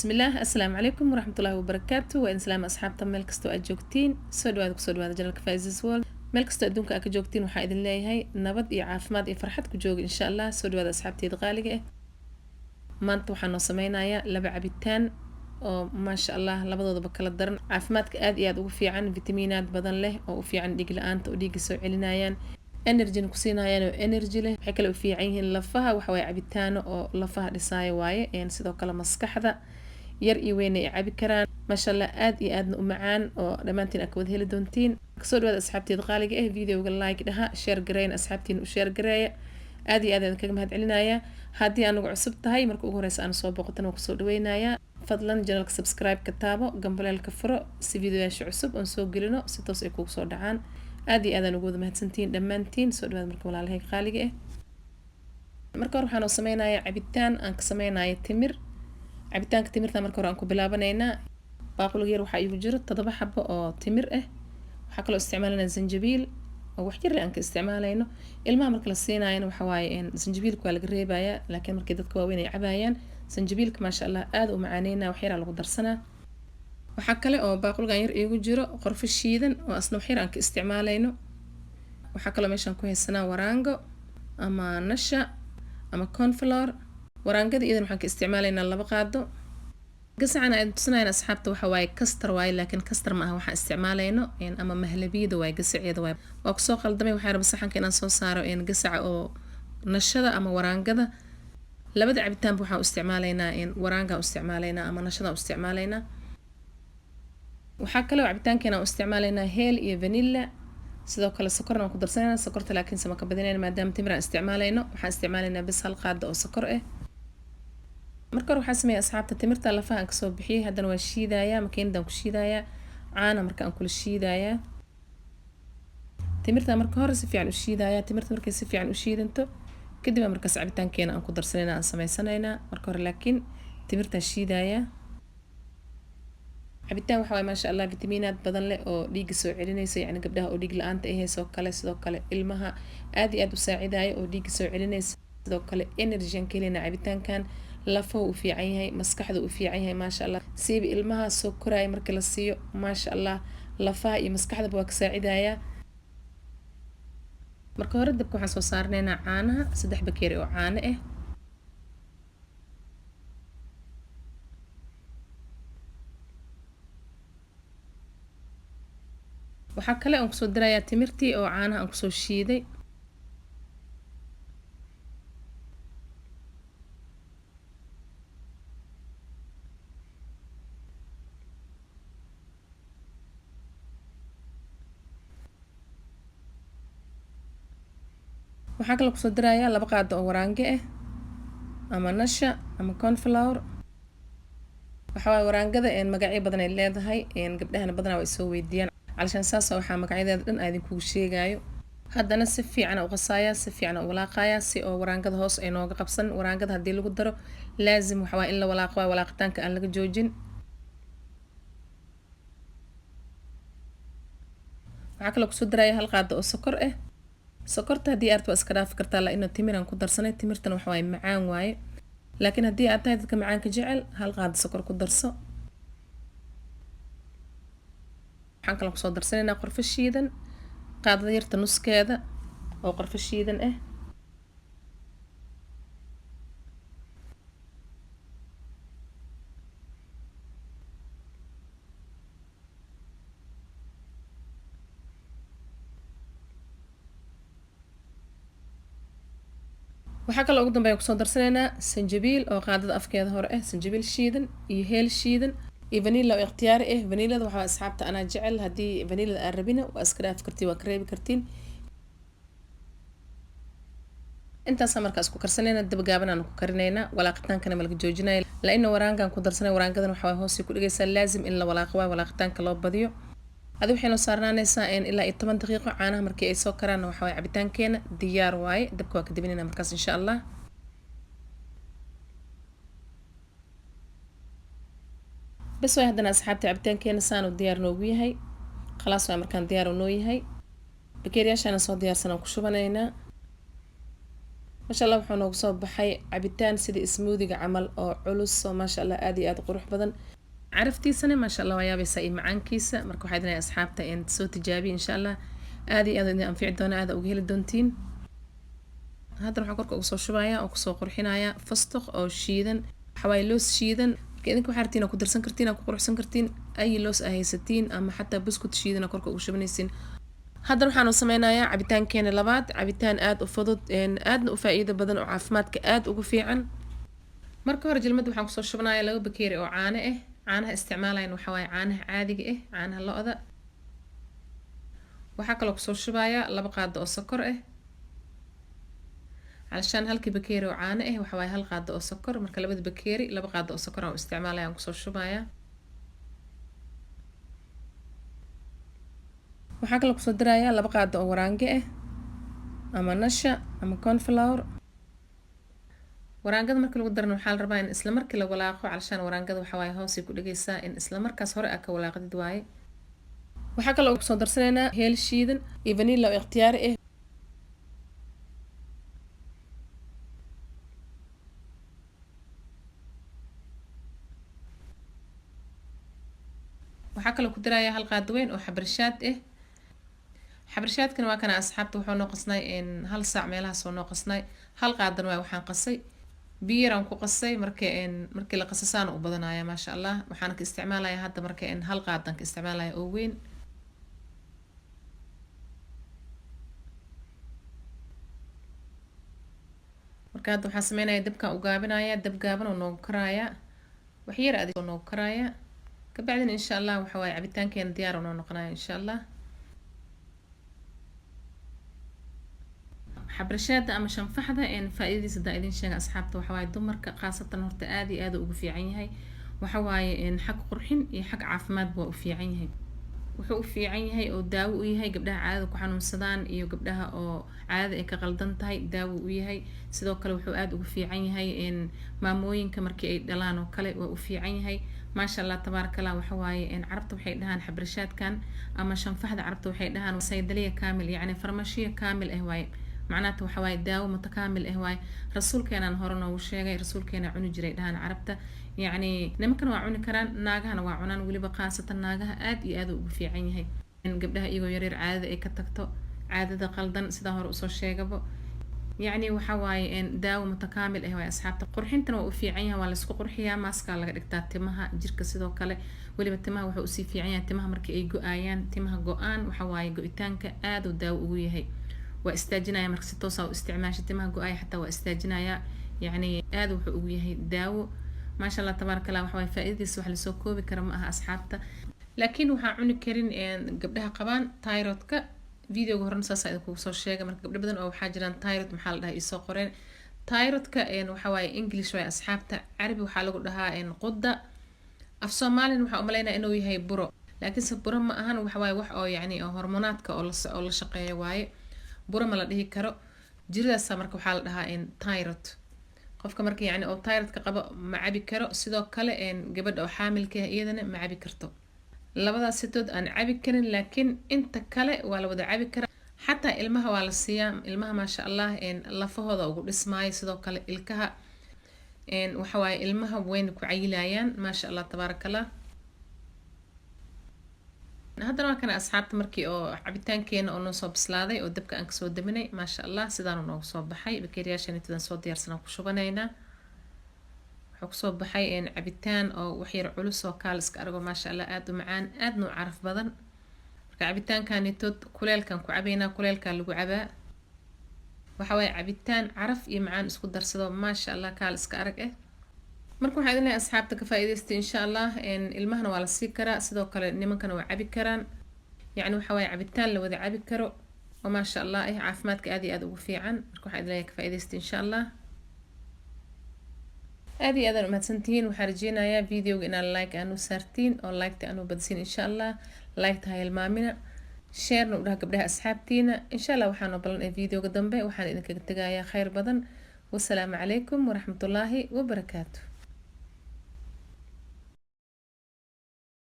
Bismillaah, assalaamu calaykum waraxmatullaahi wabarakaatu. Waa in salaama asxaabta meel kastoo aad joogtiin. Soo dhawaada, kusoo dhawaada channelka Faiz's World. Meel kastoo adduunka aad ka joogtiin, waxaa idin leeyahay nabad iyo caafimaad iyo farxad ku jooga, insha Allah. Soo dhawaada asxaabteeda qaaliga ah. Maanta waxaa noo sameynayaa laba cabitaan oo maasha Allah labadoodaba kala daran, caafimaadka aad iyo aad ugu fiican, vitamiinaad badan leh, oo u fiican dhiig la-aanta, oo dhiigga soo celinayaan, energyna ku siinayaan, oo energy leh. Waxay kale u fiican yihiin lafaha. Waxa waaye cabitaano oo lafaha dhisaayo waaye. Sidoo kale maskaxda, yar iyo weyn ay cabi karaan. Maasha Allah, aad iyo aadna u macaan, oo dhammaantiin aad ka wada heli doontiin. Kasoo dhawaada asxaabteeda qaaliga ah. Videoga like dhaha, share gareyn, asxaabtiina u share gareeya. Aad iyo aad aan kaga mahad celinaya. Haddii anugu cusub tahay, marka ugu horeysa aan soo booqatan, waan kusoo dhaweynayaa. Fadlan channelka subscribe ka taabo, gambaleelka furo, si videoyaasha cusub oon soo gelino si toos ay kugu soo dhacaan. Aad iyo aad aan ugu wada mahadsantihiin dhammaantiin. Soo dhawaad marka, walaalahayga qaaliga ah. Marka hore waxaan oo sameynayaa cabitaan aan ka sameynaya timir. Cabitaanka timirta marka hore aan ku bilaabanaynaa. Baaquliga yar waxaa iigu jiro 7 xabo oo timir ah. Waxaa kaloo isticmaalanaa zanjabiil oo wax yar aan ka isticmaalayno. Ilmaha marka la siinaayana waxa waaye zanjabiilka waa laga reebayaa, laakiin markii dadka waaweyn ay cabayaan, zanjabiilka maasha Allah aad u macaaneyna, wax yaraa lagu darsanaa. Waxaa kale oo baaquligan yar iigu jiro qorfo shiidan oo asna wax yar aan ka isticmaalayno. Waxaa kaloo meeshaan ku haysanaa waraango ama nasha ama cornflour. Waraangada iyadan waxaan ka isticmaalaynaa 2 qaado. Gasacan aan tusinayn asxaabta waxa waaye custard waaye, laakiin custard ma aha waxaan isticmaalayno, ama mahlabiyada waaye, gasaceeda waaye. Waa kusoo qaldamay. Waxaan rabaa saxanka inaan soo saaro gasaca oo nashada ama waraangada. Labada cabitaanba waxaan u isticmaalaynaa waraangaan u isticmaalaynaa ama nashadaan u isticmaalaynaa. Waxaa kaloo cabitaankeena u isticmaalaynaa heel iyo vanilla. Sidoo kale sokorna waan ku darsanayna. Sokorta laakiin sama ka badinayna, maadaama timir aan isticmaalayno. Waxaan isticmaalaynaa bis 1 qaado oo sokor ah. Marka hore waxaa sameeyay asxaabta, timirta lafaha aan kasoo bixiyay, haddana waa shiidayaa, makiinadaan ku shiidayaa, caana marka aan kula shiidayaa. Timirta marka hore si fiican u shiidayaa. Timirta markay si fiican u shiidanto kadib markaas cabitaankeena aan ku darsanayna, aan sameysanaynaa. Marka hore laakiin timirtaan shiidayaa. Cabitaan waxa waaye maasha Allah vitamiinaad badan leh oo dhiigga soo celinaysa, yacni gabdhaha oo dhiig la-aanta ay hayso kale, sidoo kale ilmaha aad iyo aad u saacidayo oo dhiigga soo celinaysa. Sidoo kale energy aan ka helaynaa cabitaankan. Lafahu u fiican yahay, maskaxda u fiican yahay, maasha Allah. Siiba ilmaha soo koraya marka la siiyo, maasha Allah, lafaha iyo maskaxdaba waa ka saacidayaa. Marka hore dabka waxaan soo saarnaynaa caanaha, 3 bakeeri oo caano ah. Waxaa kale aan kusoo darayaa timirtii oo caanaha aan kusoo shiiday. Waxaa kaloo kusoo darayaa 2 qaado oo waraange ah ama nasha ama cornflour. Waxaa waaye waraangada magacyo badan ay leedahay, gabdhahana badanaa way soo weydiiyaan, calashaan saasa waxaa magacyadeeda dhan aa idinkugu sheegayo. Haddana si fiican u qasaaya, si fiican u walaaqaya, si oo waraangada hoos ay nooga qabsan. Waraangada haddii lagu daro, laazim waxa waaye in la walaaqo, waaye walaaqitaanka aan laga joojin. Waxaa kaloo kusoo daraya 1 qaado oo sokor ah. Sokorta haddii aad waa iska dhaafi kartaa, la inuu timir aan ku darsanay. Timirtan waxa waaye macaan waaye, laakiin haddii aad tahay dadka macaanka jecel, 1 qaado sokor ku darso. Waxaan kaloo kusoo darsanaynaa qorfo shiidan, qaadada yarta nuskeeda oo qorfo shiidan ah. Waxaa kaloo ugu dambeeya kusoo darsanaynaa sanjabiil oo qaadada afkeeda hore ah, sanjabiil shiidan iyo heel shiidan iyo vanilla oo ikhtiyaari ah. Vanillada waxaa asxaabta anaa jecel. Haddii vanillada aan rabina, waa iska dhaafi kartiin, waa ka reebi kartiin. Intaasaa markaas ku karsanayna, dab gaaban aan ku karinaynaa. Walaaqitaankana ma laga joojinayo, la-ina waraangaan ku darsanay. Waraangadan waxaa hoosii ku dhigaysaa, laazim in la walaaqo waay, walaaqitaanka loo badiyo. Adi waxay noo saarnaanaysaa ilaa iyo 10 daqiiqo. Caanaha markii ay soo karaanna, waxa waaye cabitaankeena diyaar waaye. Dabka waa ka dibinayna markaas, insha Allah. Bas waay, haddana asxaabta cabitaankeena saan uu diyaar noogu yahay. Khalaas waay, markaan diyaar uu noo yahay, bakeeriyaashaana soo diyaarsan aan ku shubanaynaa. Maasha Allah, wuxuu noogu soo baxay cabitaan sidii smoothie-ga camal oo culus oo maasha Allah aad iyo aad u qurux badan. Caraftiisana maasha Allah waa yaabaysaa iyo macaankiisa. Marka waxaa idin asxaabta in soo tijaabiya, insha Allah aad iyo aad idin anfici doona, aad uga heli doontiin. Haddana waxaan korka ugu soo shubaya oo kusoo qurxinaya fastuq oo shiidan, waxawaaye loos shiidan. Marka idinka waxaa rabtiin ku darsan kartiin, ku quruxsan kartiin ay loos aa haysatiin, ama xataa buskut shiidan korka ugu shubanaysiin. Haddana waxaanu sameynayaa cabitaankeena labaad, cabitaan aada u fudud, aadna u faa-iido badan oo caafimaadka aada ugu fiican. Marka hore jalmada waxaan kusoo shubanayaa 2 bakeeri oo caano ah. Caanaha isticmaalayan waxaa waaye caanaha caadiga ah, caanaha lo-da. Waxaa kaloo kusoo shubayaa 2 qaado oo sokor ah, calashaan halkii bakeeri oo caano ah waxa waaye 1 qaado oo sokor. Marka labada bakeeri 2 qaado oo sokor aan u isticmaalaya aan kusoo shubayaa. Waxaa kaloo kusoo darayaa 2 qaado oo waraange ah ama nasha ama cornflour. Waraangada marka lagu darana waxaa la rabaa in isla markii la walaaqo, calashaan waraangada waxa waaye hoosay ku dhegeysaa, in isla markaas hore aa ka walaaqdid waaye. Waxaa kaloo kusoo darsanaynaa heel shiidan iyo vanilla oo ikhtiyaari ah. Waxaa kaloo ku darayaa 1 qaado weyn oo xabarshaad ah. Xabarshaadkana waa kana asxaabta, wuxuu noo qasnay hal saac meelahaas oo noo qasnay. 1 qaadan waay waxaan qasay, biyo yaraan ku qasay. Marka markii la qasasaana u badanaya maasha Allah. Waxaan ka isticmaalaya hadda marka 1 qaadan ka isticmaalaya oo weyn. Marka hadda waxaan sameynaya dabkaan u gaabinaya, dab gaaban oo noogu karaaya, wax yar adig oo noogu karaaya. Kabacdina insha Allah waxa waaye cabitaankeena diyaar oo noo noqonaya insha Allah. Xabrashaada ama shanfaxda faa-iidadiisa hadaa idin sheega asxaabta, waxa waaye dumarka khaasatan horta aad iyo aad ugu fiican yahay. Waxa waaye xag qurxin iyo xag caafimaadba waa u fiican yahay. Wuxuu u fiican yahay oo daawo u yahay gabdhaha caadada ku xanuunsadaan iyo gabdhaha oo caadada ay ka qaldan tahay, daawo u yahay. Sidoo kale wuxuu aada ugu fiican yahay maamooyinka markii ay dhalaan oo kale, waa u fiican yahay maasha Allah tabaaraka Allah. Waxa waaye carabta waxay dhahaan xabrashaadkan ama shanfaxda, carabta waxay dhahaan saydaliya kaamil, yacni farmashiya kaamil ah waaye. Macnaha waxa waaye daawo mutakaamil ah waaye. Rasuulkeenaan hore noogu sheegay, rasuulkeena cuni jiray dhahaan carabta. Yacni nimankana waa cuni karaan, naagahana waa cunaan, weliba khaasatan naagaha aad iyo aad ugu fiican yahay. Gabdhaha iyagoo yaryar caadada ay ka tagto, caadada qaldan sidaa hore usoo sheegabo, yacni waxa waaye daawo mutakaamil ah waaye asxaabta. Qurxintana waa u fiican yahay, waa laisku qurxiyaa, maaskaa laga dhigtaa, timaha, jirka sidoo kale. Weliba timaha wuxuu usii fiican yahay timaha markii ay go-aayaan, timaha go-aan waxa waaye go-itaanka aad uu daawo ugu yahay, waa istaajinaya. Marka si toosa u isticmaasha timaha go-aaya xataa waa istaajinaya, yacni aad wuxuu ugu yahay daawo maasha Allah tabaaraka Allah. Waxa waaye faa-iidadiisa wax lasoo koobi kara ma aha asxaabta. Laakiin waxaan cuni karin gabdhaha qabaan thyroidka. Videoga horena saasa idinkugu soo sheegay. Marka gabdho badan oo waxaa jiraan thyroid maxaa la dhahay isoo qoreen. Thyroidka waxa waaye English waaye asxaabta, carabi waxaa lagu dhahaa qudda, af Soomaalina waxaa umaleynaya inuu yahay buro, laakiinse buro ma ahan. Waxa waaye wax oo yacni oo hormonaadka oo la shaqeeya waaye, buro ma la dhihi karo jiradaasa. Marka waxaa la dhahaa thyroid. Qofka marka yacni oo thyroidka qabo ma cabi karo. Sidoo kale gabadha oo xaamilka ah iyadana ma cabi karto. Labadaas sitood aan cabi karin, laakiin inta kale waa la wada cabi karaa. Xataa ilmaha waa la siiyaa. Ilmaha maasha Allah lafahooda ugu dhismaayo, sidoo kale ilkaha, waxa waaye ilmaha wayna ku cayilayaan maasha Allah tabaaraka Allah. Haddana waa kana asxaabta, markii oo cabitaankeena oo noo soo bislaaday oo dabka aan kasoo daminay, maasha Allah sidaanu noogu soo baxay. Bakeeriyaashan intadan soo diyaarsan aan ku shubanaynaa. Wuxuu kusoo baxay cabitaan oo waxyar culus oo kaaliska argo, maasha Allah, aada u macaan, aadna u caraf badan. Marka cabitaankanitood kuleelkan ku cabaynaa, kuleelkaa lagu cabaa. Waxa waaye cabitaan caraf iyo macaan isku darsado, maasha Allah, kaaliska arag ah. Marka waxaa idin leeyahay asxaabta ka faa'iidaysta insha Allah. Ilmahana waa la sii karaa, sidoo kale nimankana waa cabi karaan. Yacni waxa waaye cabitaan la wada cabi karo oo maasha Allah ah, caafimaadka aad iyo aad ugu fiican. Marka waxaa idin leeyahay ka faa'iidaysta insha Allah. Aad iyo aadaan umahadsantihiin. Waxaan rajeynayaa videoga inaad like aanu saartiin oo liketa aanu badisiin insha Allah. Liketa ha hilmaamina, sharena u dhaha gabdhaha asxaabtiina insha Allah. Waxaan oo balan ee videoga dambe. Waxaan idinkaga tegayaa khayr badan. Wasalaamu calaykum waraxmatullaahi wabarakaatu.